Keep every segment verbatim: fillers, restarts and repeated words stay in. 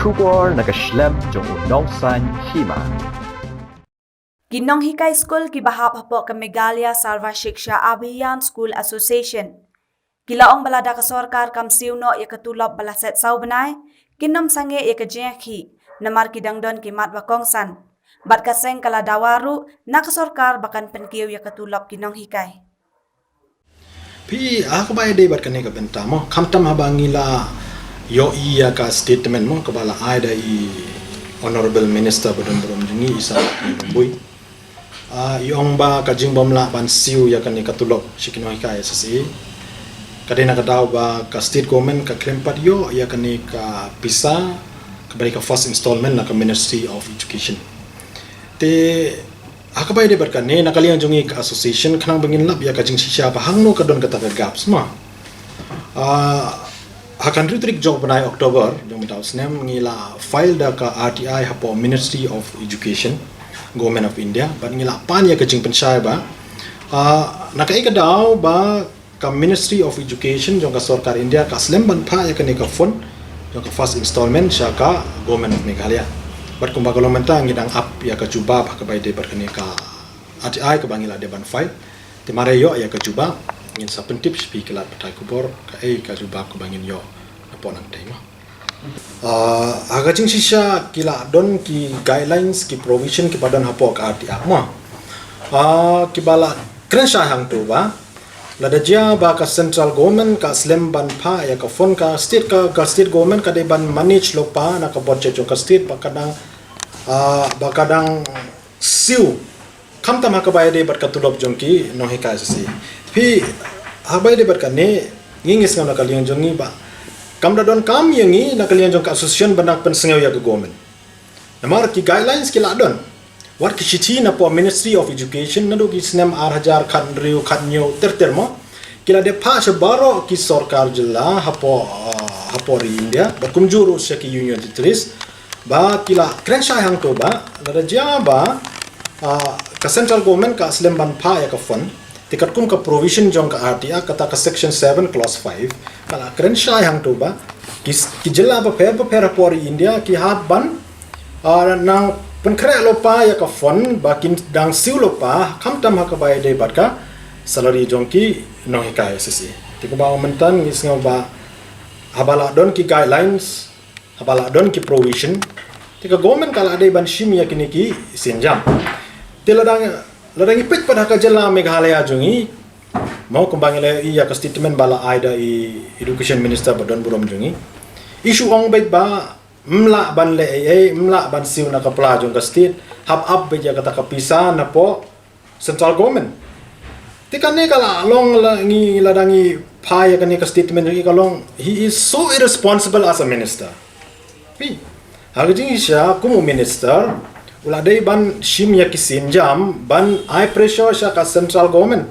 Khubor na ka shlem jong u nongsan hima. Ki nonghikai skul kiba hap hapoh ka Meghalaya Sarva Shiksha Abhiyan School Association ki la ong ba lada ka sorkar kam siew noh ïa ka tulop ba la set saw bnai, kin ym sangeh ïa ka jingïakhih, namar ki dang don ki mat ba kongsan. Bad ka seng ka la dawa ruh na ka sorkar ba kan pynkiew ïa ka tulop ki nonghikai. Phi, ha kaba ïadei bad kane ka bynta mo, khamtam haba ngi la ïohi ïa ka statement mo kaba la ai da i Honorable Minister ba don burom jong ngi, i Sarah Kyrmenpui. Ah, i ong ba ka jingbym lah ban siew ïa kane ka tulop sha ki nonghikai S S A ka dei na ka daw ba ka state government ka khlem pat ïoh ïa kane ka pisa kaba dei ka first installment na ka Ministry of Education. Te ha kaba ïadei bad kane, na ka liang jong ngi ka association, khnang ba ngin lap ïa ka jingshisha ba hangno ka don kata ka gap, sma. Ah, ha ka hynriew tarik jong u bnai October jong mynta u snem, ngi la file da ka R T I hapoh Ministry of Education, Government of India, bad ngi la pan ïa ka jingpynshai ba, ah, na kaei ka daw ba ka Ministry of Education jong ka sorkar India ka slem ban phah ïa kane ka fund jong ka first installment sha ka Government of Meghalaya. Bad kumba ka long mynta, ngi dang ap ïa ka jubab ha kaba ïadei bad kane ka R T I kaba ngi la dep ban file. Te mar ïoh ïa ka jubab, ngin sa pyntip sha phi ki lad pathai khubor kaei ka jubab kaba ngin ïoh napoh nangtei mo. Ah, ha ka jingshisha ki la don ki guidelines, ki provision kiba don hapoh ka R T I mo, ah, kiba la kren shai hangto ba lada jia ba ka central government ka slem ban phah ïa ka fund, ka state, ka, ka state government ka dei ban manage lypa na ka budget jong ka state ba ka dang, ah, ba ka dang siew, khamtam ha kaba ïadei bad ka tulop jong ki nonghikai S S A. Phi, ha kaba ïadei bad kane, ngi, ngi sngew na ka liang jong ngi ba kam da donkam ïa ngi na ka liang jong ka association ban nang pynsngew ïa ka government. Namar ki guidelines ki la don, wat ki shithi napoh Ministry of Education naduh ki snem ar hajar khathynriew, khathynñiew ter ter mo, ki la dep phah sha baroh ki sorkar jylla hapoh, ah, hapoh ri India, bad kumjuh ruh sha ki Union Territories, ba ki la kren shai hangto ba lada jia ba, ah, ka central government ka slem ban phah ïa ka fund, te katkum ka provision jong ka R T I, kata ka section seven clause five, ka la kren shai hangto ba ki, ki jylla bapher bapher hapoh ri India ki hap ban, ah, nang pynkhreh lypa ïa ka fund ba kin dang siew lypa, khamtam ha kaba ïadei bad ka salary jong ki nonghikai S S A. Te kumba mynta ngi sngew ba haba la don ki guidelines, haba la don ki provision, te ka government ka la dei ban shim ïa kine ki sienjam. Te lada, lada ngi peit pat ha ka jylla Meghalaya jong ngi mo, kumba ngi la ïohi ïa ka statement ba la ai da i Education Minister ba don burom jong ngi, i shu ong beit ba ym lah ban leh ei ei, ym lah ban siew na ka pla jong ka state, hap ap beit ïa kata ka pisa napoh central government. Te kane ka la long, la ngi, lada ngi phai ïa kane ka statement jong i ka long, he is so irresponsible as a minister. Phi, ha ka jingshisha kum u minister u la dei ban shim ïa ki sienjam ban ai pressure sha ka central government.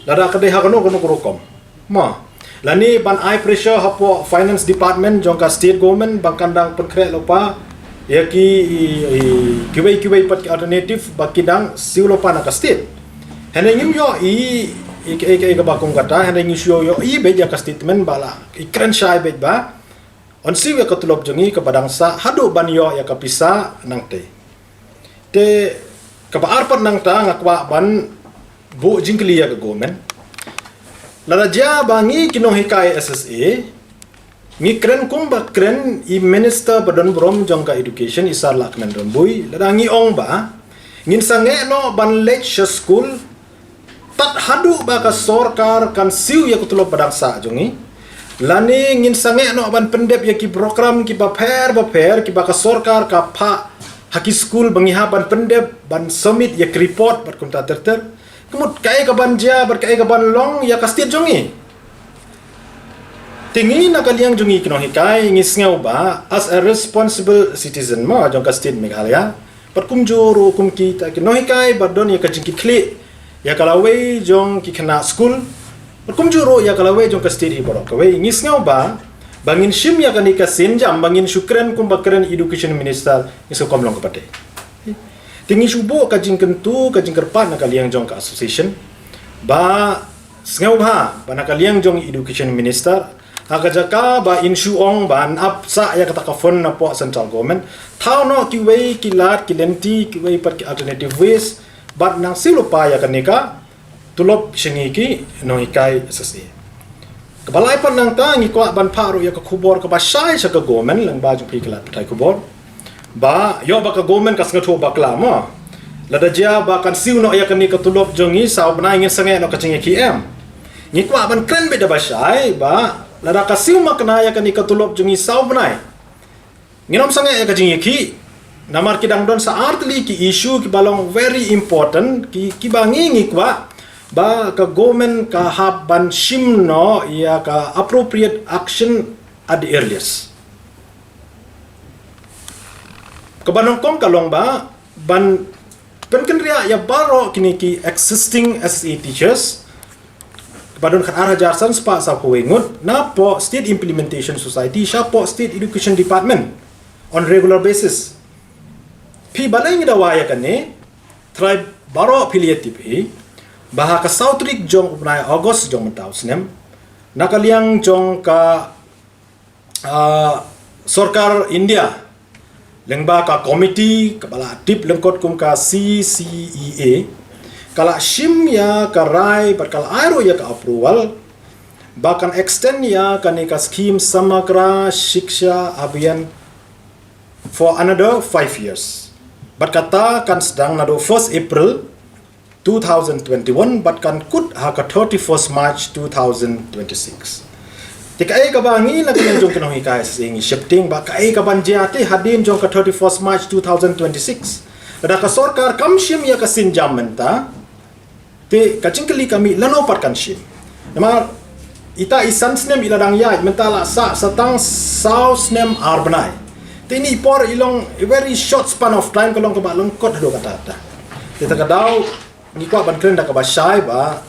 Lada ka dei ha kano kano ka rukom mo, lane ban ai pressure hapoh finance department jong ka state government ba kan dang pynkhreh lypa ïa ki, i, i, kiwei kiwei pat ki alternative ba ki dang siew lypa na ka state. Hynrei ngim ïohi i, i, i, i kaba kum kata, hynrei ngi shu ïohi beit ïa ka statement ba la i kren shai beit ba yn siew ïa ka tulop jong ngi kaba dang sah haduh ban ïoh ïa ka pisa nangtei. Te kaba ar pat nangta nga kwah ban buh jingkylli ïa ka government. Lada jia ba ngi ki nonghikai S S A ngi kren kumba kren i minister ba don burom jong ka education, i Saralakhmen Rymbui, lada ngi ong ba ngin sangeh noh ban leit sha skul tad haduh ba ka sorkar kan siew ïa ka tulop ba dang sah jong ngi, lane ngin sangeh noh ban pyndep ïa ki program kiba pher bapher kiba ka sorkar ka phah ha ki skul ba ngi hap ban pyndep ban submit ïa ki report bad kumta ter ter. Ka mut kaei kaban jia bad kaei kaban long ïa ka state jong ngi? Te ngi na ka liang jong ngi ki nonghikai ngi sngew ba as a responsible citizen mo jong ka state Meghalaya, bad kumjuh ruh kum kita ki nonghikai ba don ïa ka jingkitkhlieh ïa ka lawei jong ki khynnah skul, bad kumjuh ruh ïa ka lawei jong ka state hi baroh kawei, ngi sngew ba, ba ngin shim ïa kane ka sienjam ba ngin shu kren kumba kren education minister, ngi sngew kam long kaba dei. Te ngi shu buh ka jingkyntu, ka jingkyrpad na ka liang jong ka association ba sngewbha ba na ka liang jong education minister Ha ka jaka ba in shu ong ban ap sah ïa kata ka fund na pok central government, thaw noh kiwei ki lad ki lynti, kiwei pat ki alternative ways, bad nang siew lypa ïa kane ka tulop sha ngi ki nonghikai S S A. Kaba lai pat nangta ngi kwah ban phah ruh ïa ka khubor kaba shai sha ka government lyngba jong phi ki lad pathai khubor. Ba ïoh ba ka government ka sngewthuh bakla mo. Lada jia ba kan siew noh ïa kane ka tulop jong ngi saw bnai ngin sangeh noh ka jingïakhih, em. Ngi kwah ban kren beit da ba shai ba lada ka siew makna ïa kane ka tulop jong ngi saw bnai, ngin ym sangeh ïa ka jingïakhih. Namar ki dang don sa artylli ki issue kiba long very important, ki, kiba ngi ngi kwah ba ka government ka hap ban shim noh ïa ka appropriate action at the earliest. Kaba nyngkong ka long ba ban pynkynriah ïa baroh kine ki existing S S A teachers ba don khat ar hajar san spah saw phew wei ngut na pok State Implementation Society sha pok State Education Department on regular basis. Phi balei ngi dawa ïa kane? Trai baroh phi la ïa tip hi ba ha ka saw tarik jong u bnai August jong mynta u snem, na ka liang jong ka ah, sorkar India lyngba ka komiti kaba la tip lyngkot kum ka C C E A ka la shim ïa ka rai bad ka la ai ruh ïa ka approval ba kan extend ïa kane ka scheme Samagra Shiksha Abhiyan for another five years. Bad kata kan sdang naduh first April two thousand twenty-one bad kan kut ha ka thirty-first March two thousand twenty-six. Te kaei kaba ngi na ka liang jong ki nonghikai S S A ngi sheptieng ba kaei kaban jia te hadien jong ka thirty-first March two thousand twenty-six. Lada ka sorkar kam shim ïa ka sienjam mynta, te ka jingkylli ka mih lano pat kan shim. Namar ita i san snem i la dang ïaid, mynta la sah sa tang saw snem ar bnai. Te ini i por i long a very short span of time, ka long kaba lyngkot haduh katta katta. Te ta ka daw ngi kwah ban kren da kaba shai ba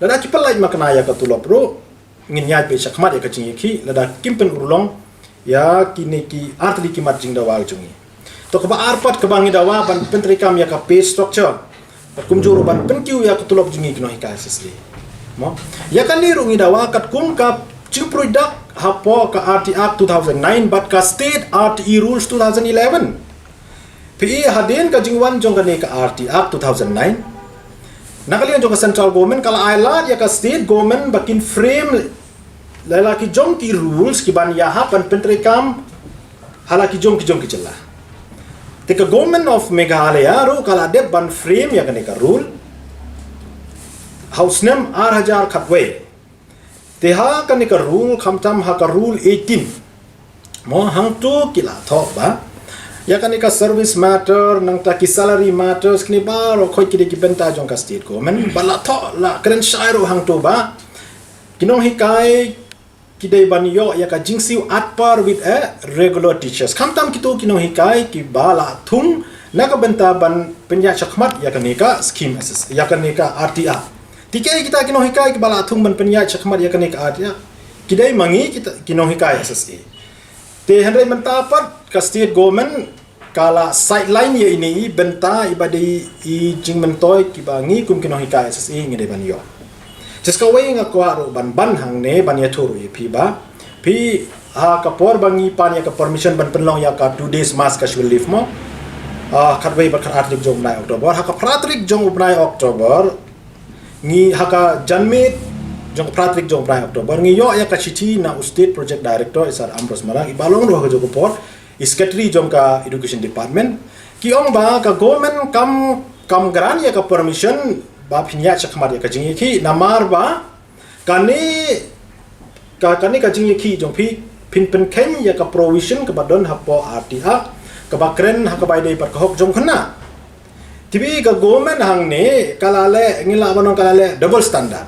lada ki pyllait makna ïa ka tulop ruh, ngin ïaid beit shakhmat ïa ka jingïakhih, lada kim pynurlong ïa kine ki artylli ki mat jingdawa jong ngi. To kaba ar pat kaba ngi dawa ban pyntreikam ïa ka pay structure. Bad kumjuh ruh ban pynkiew ïa ka tulop jong ngi ki nonghikai S S A. Mo? Ïa kane ruh ngi dawa katkum ka jingpruid dak hapoh ka R T Act two thousand nine bad ka State R T E Rules two thousand eleven. Phi i hadien ka jingwan jong kane ka R T Act two thousand nine, na ka liang jong ka central government ka la ai lad ïa ka state government ba kin frame la la ki jong ki rules kiban ïahap ban pyntreikam ha la ki jong ki jong ki jylla. Te ka Government of Meghalaya ruh ka la dep ban frame ïa kane ka rule ha u snem ar hajar khatwei. Te ha kane ka rule, khamtam ha ka rule eighteen, mo, hangto ki la thoh ba ïa kane ka service matter, nangta ki salary matters, kine baroh khoit ki dei ki bynta jong ka state government. Ba la thoh, la kren shai ruh hangto ba ki nonghikai ki dei ban ïoh ïa ka jingsiew at par with a regular teachers. Khamtam kito ki nonghikai kiba la thung na ka bynta ban pynïaid shakhmat ïa kane ka scheme S S, ïa kane ka R T Act. Te kiei kita ki nonghikai kiba la thung ban pynïaid shakhmat ïa kane ka R T Act? Ki dei ma ngi kita ki nonghikai S S A. Te hynrei mynta pat ka state government ka la sideline ïa ine i bynta iba dei i jingmyntoi kiba ngi kum ki nonghikai S S A ngi dei ban ïoh. Te sa kawei nga kwah ruh ban ban hangne ban ïathuh ruh ïa phi ba phi, ha ka por ba ngi pan ïa ka permission ban pynlong ïa ka two days mass casual leave, mo, ah, khatwei bad khatar tarik jong u bnai October, ha ka phra tarik jong u bnai October, ngi, ha ka janmiet jong ka phra tarik jong u bnai October, ngi ïoh ïa ka shithi na u State Project Director, i Sir Ambrose Marak, iba long ruh ha kajuh ka por i Secretary jong ka Education Department. Ki ong ba ka government kam, kam grant ïa ka permission ba phin ïaid shakhmat ïa ka jingïakhih, namar ba kane ka, kane ka jingïakhih jong phi phin pynkheiñ ïa ka provision kaba don hapoh R T Act, kaba kren ha kaba ïadei bad ka hok jong khynnah. Te phi, ka government hangne ka la leh, ngi lah ban ong ka la leh double standard.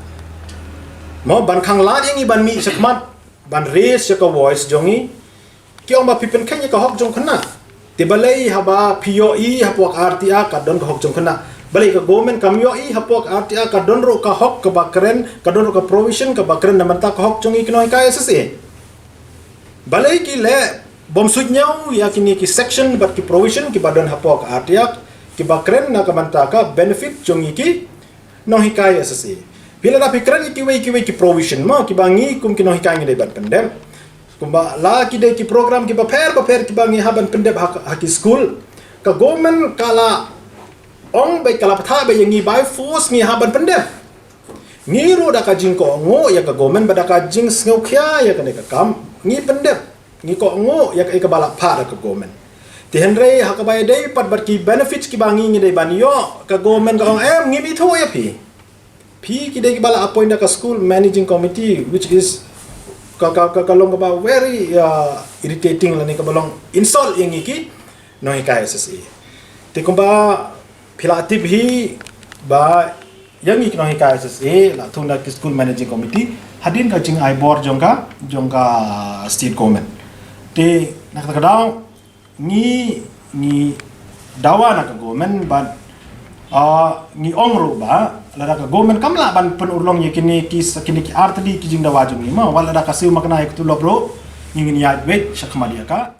Mo, ban khanglad ïa ngi ban mih shakhmat ban raise ïa ka voice jong ngi. Ki ong ba phi pynkheiñ ïa ka hok jong khynnah. Te balei haba phi ïohi hapoh ka R T Act ka don ka hok jong khynnah, balei ka government kam ïohi hapoh ka R T Act ka don ruh ka hok kaba kren, ka don ruh ka provision kaba kren na bynta ka hok jong ngi ki nonghikai S S A? Balei ki leh bym suidñiew ïa kine ki section bad ki provision kiba don hapoh ka R T Act kiba kren na ka bynta ka benefit jong ngi ki nonghikai S S A? Phi lada phi kren ïa kiwei kiwei ki provision mo kiba ngi kum ki nonghikai ngi dei ban pyndep. Kumba la ki dei ki program kiba pher ba pher kiba ngi hap ban pyndep ha, ha ki skul. Ka government ka la ong beit, ka la pathah beit ïa ngi by force ngi hap ban pyndep. Ngi ruh da ka jingkohnguh ïa ka government bad da ka jingsngewkhia ïa kane ka kam ngi pyndep. Ngi kohnguh ïa ka, ïa kaba la phah da ka government. Te hynrei ha kaba ïadei pat bad ki benefits kiba ngi ngi dei ban ïoh, ka government ka ong em, ngim ithuh ïa phi. Phi ki dei kiba la appoint da ka school managing committee, which is ka, ka, ka, ka long kaba very, uh, irritating lane kaba long insult ïa ngi ki nonghikai S S A. Te kumba phi la tip hi ba ïa ngi ki nonghikai S S A la thung da ki school managing committee hadien ka jingai bor jong ka, jong ka state government. Te na kata ka daw ngi, ngi dawa na ka government bad, ah, ngi ong ruh ba lada ka government kam lah ban pynurlong ïa kine ki, kine ki artylli ki jingdawa jong ngi mo, wat lada ka siew makna ïa ka tulop ruh, ngi ngin ïaid weit sha khmat ïa ka.